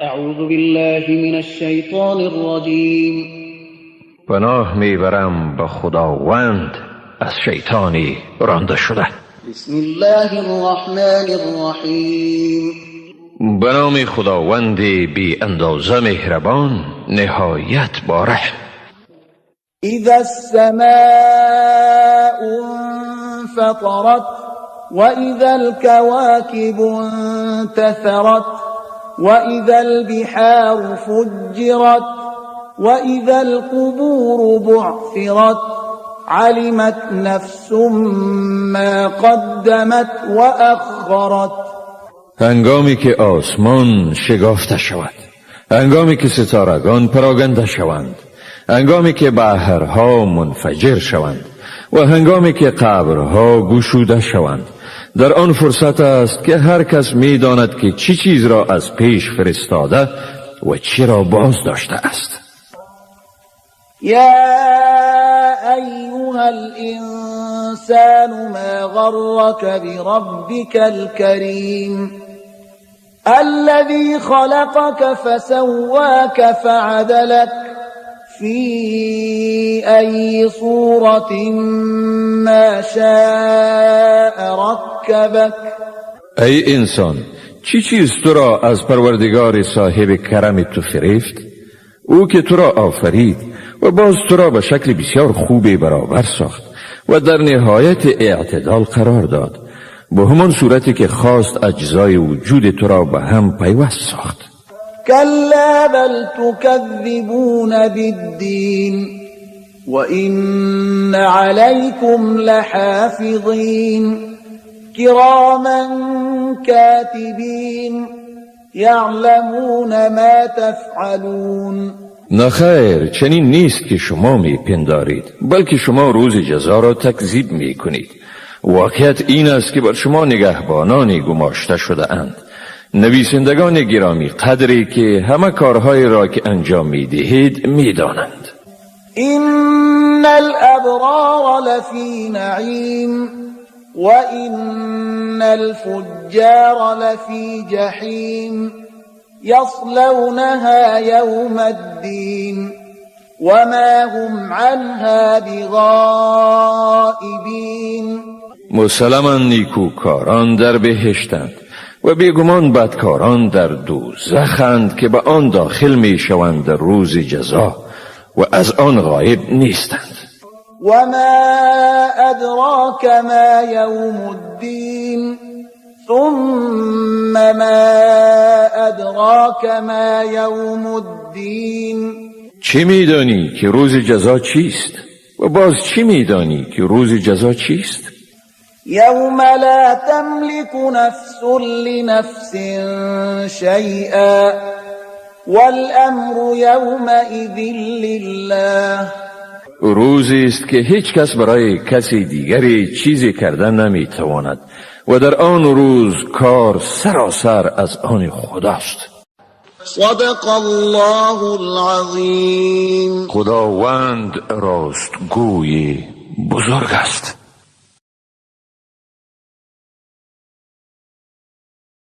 اعوذ بالله من الشیطان الرجیم. پناه میبرم به خداوند از شیطانی رانده شده. بسم الله الرحمن الرحیم. به نام خداوند بی اندازه مهربان، نهایت با رحم. اذا السماء انفطرت واذا الكواكب انتثرت واذا البحار فجرت واذا القبور بعثرت علمت نفس ما قدمت وأخرت. هنگامی که آسمان شگافته شود، هنگامی که ستارگان پراگنده شوند، هنگامی که بحرها منفجر شوند و هنگامی که قبرها گشوده شوند، در آن فرصت است که هر کس می‌داند که چی چیز را از پیش فرستاده و چی را باز داشته است. یا ایها الانسان ما غرک بربک الكریم الذي خلقك فسواك فعدلك في أي صورة ما شاء ركبك. ای انسان، چی چیز تو را از پروردگار صاحب کرم تو فریفت؟ او که تو را آفرید و باز تو را به شکل بسیار خوبی برابر ساخت و در نهایت اعتدال قرار داد، به همان صورتی که خواست اجزای وجود تو را به هم پیوست ساخت. کلا بل تکذبون بالدین وإن علیکم لحافظین کراما کاتبین یعلمون ما تفعلون. نخیر، چنین نیست که شما میپندارید، بلکه شما روز جزا را تکذیب میکنید. واقعیت این است که بر شما نگهبانانی گماشته شده اند، نویسندگان گرامی قدری که همه کارهای را که انجام میدهید میدانند. ان الابرار لفی نعیم وان الفجار لفی جحیم یصلونها یوم الدین وما هم عنها بغائبین. مسلما نیکوکاران در بهشتند و بیگمان بدکاران در دوزخند که به آن داخل می شوند در روز جزا و از آن غایب نیستند. و ما ادراک ما یوم الدین ثم ما ادراک ما یوم الدین. چی میدانی که روز جزا چیست؟ و باز چی میدانی که روز جزا چیست؟ یوم لا تملك نفس لنفس شیئا والامر یومئذ لله. روزی است که هیچ کس برای کسی دیگری چیزی کردن نمیتواند و در آن روز کار سراسر از آن خداست. صدق الله العظیم. خداوند راستگوی بزرگ است.